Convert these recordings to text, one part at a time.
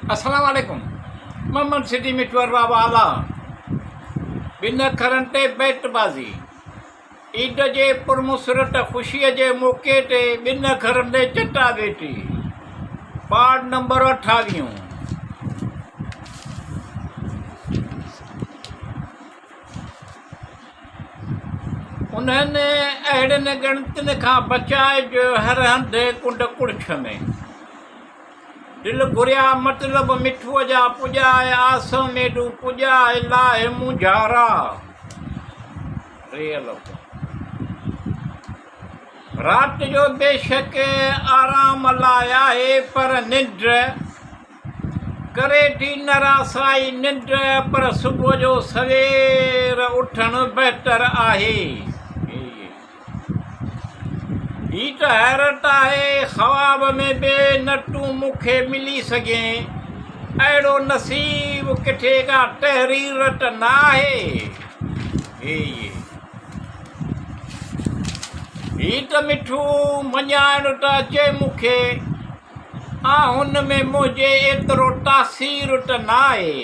السلام عليڪم محمد سٽي مٺو ارباب اعليٰ ٻن اکرن تي بيٽ بازي عيد جي پرمسرت خوشيء جي موقعي تي ٻن اکرن تي چٽا ڀيٽي پارٽ نمبر اٺاويهون. انهن اهڙين ڳڻتين کان بچائج هر هنڌ ڪنڊ ڪڙڇ ۾. دل گهريا مطلب مٺوء جا پڄاء آس اميدون پڄاء لاهه مونجهارا. رات جو بيشڪ آرام لاء آهي پر ننڊ ڪري ٿي نراسائي ننڊ پر صبح جو سوير اٿڻ بهتر آهي. هي ته حيرت آهي خواب ۾ به نه تون مون کي ملي سگهين اهڙو نصيب ڪٿي ڪا تحرير ته نه آهي. هي ته مٺو مڃائڻ ته اچي مون کي آهن ۾ منهنجي ايترو تاثير ته ناهي.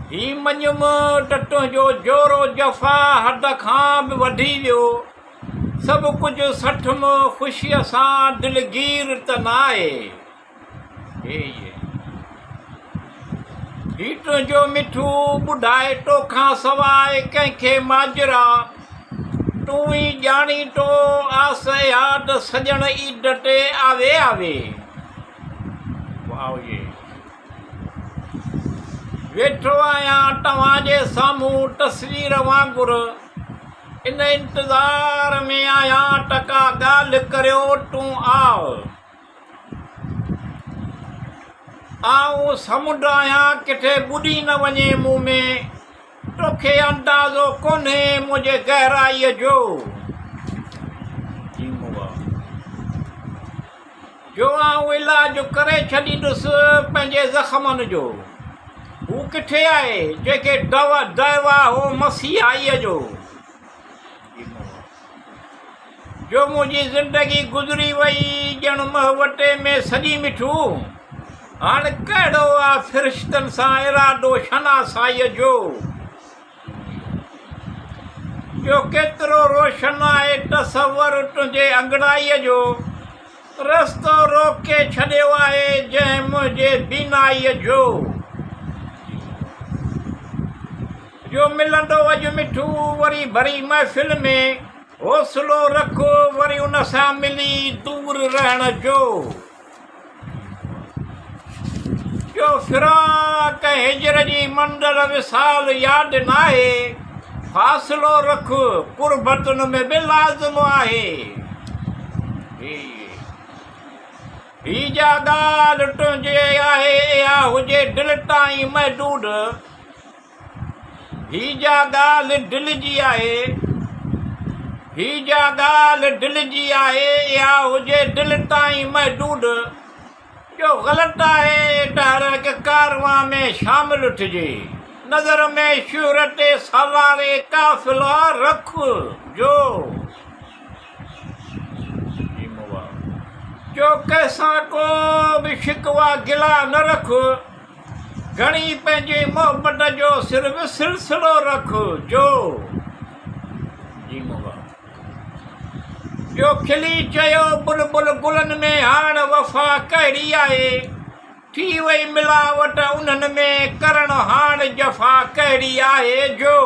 هي مڃيم ته تنهنجو جور و جفا حد کان به وڌي ويو. سڀ ڪجهه سٺم خوشيء سان دلگير ته ناهي. هي تنهنجو مٺو ٻڌائي توکان سواء ڪنهن کي ماجرا. تون ئي ڄاڻين ٿو آس اها ته سڄڻ عيد تي آوي آوي. ويٺو آهيان توهان جي سامهون تصوير وانگر ان انتظار ۾ آهيان ته ڪا ڳالهه ڪريو تون آء. آئون سمنڊ آهيان ڪٿي ٻڏي نه وڃين مون ۾. توکي اندازو ڪونهي منهنجي گهرائيء جو. جو آئون علاج ڪري ڇڏيندس پنهنجي زخمن جو. هو ڪٿي آهي جنهن کي دعويٰ هو مسيحائيء جو. جو منهنجي زندگي گذري وئي ڄڻ محوٽي ۾ سڄي مٺو. هاڻ ڪهڙو آ فرشتن سان ارادو شناسائيء جو. جو ڪيترو روشن آهي تصور تنهنجي انگڙائيء جو. رستو روڪي ڇڏيو آهي جنهن منهنجي بينائيء جو. جو ملندو اڄ مٺو وري ڀري محفل ۾. حوصلو رک وري ان سان ملي دور رهڻ جو. جو فراق ۽ هجر جي منزل وصال ياد ناهي. فاصلو رک قربتن ۾ به لازم آهي. هي جا ڳالهه تنهنجي آهي اها هجي دل تائين محدود. هي جا ڳالهه دل جي آهي، هي جا ڳالهه دل جي آهي، اها هجي دل تائين محدود، جو غلط آهي ته هر هڪ ڪاروان ۾ شامل ٿجي، نظر ۾ شهرت سالار قافله رک، جو. جو ڪنهن سان ڪو به شڪوه گلا نه رک. گهڻي پنهنجي محبت جو صرف سلسلو رک جو جو کلي چيو بلبل گلن ۾ هاڻ وفا ڪهڙي آهي ٿي وئي ملاوٽ انهن ۾ ڪرڻ هاڻ جفا ڪهڙي آهي جو.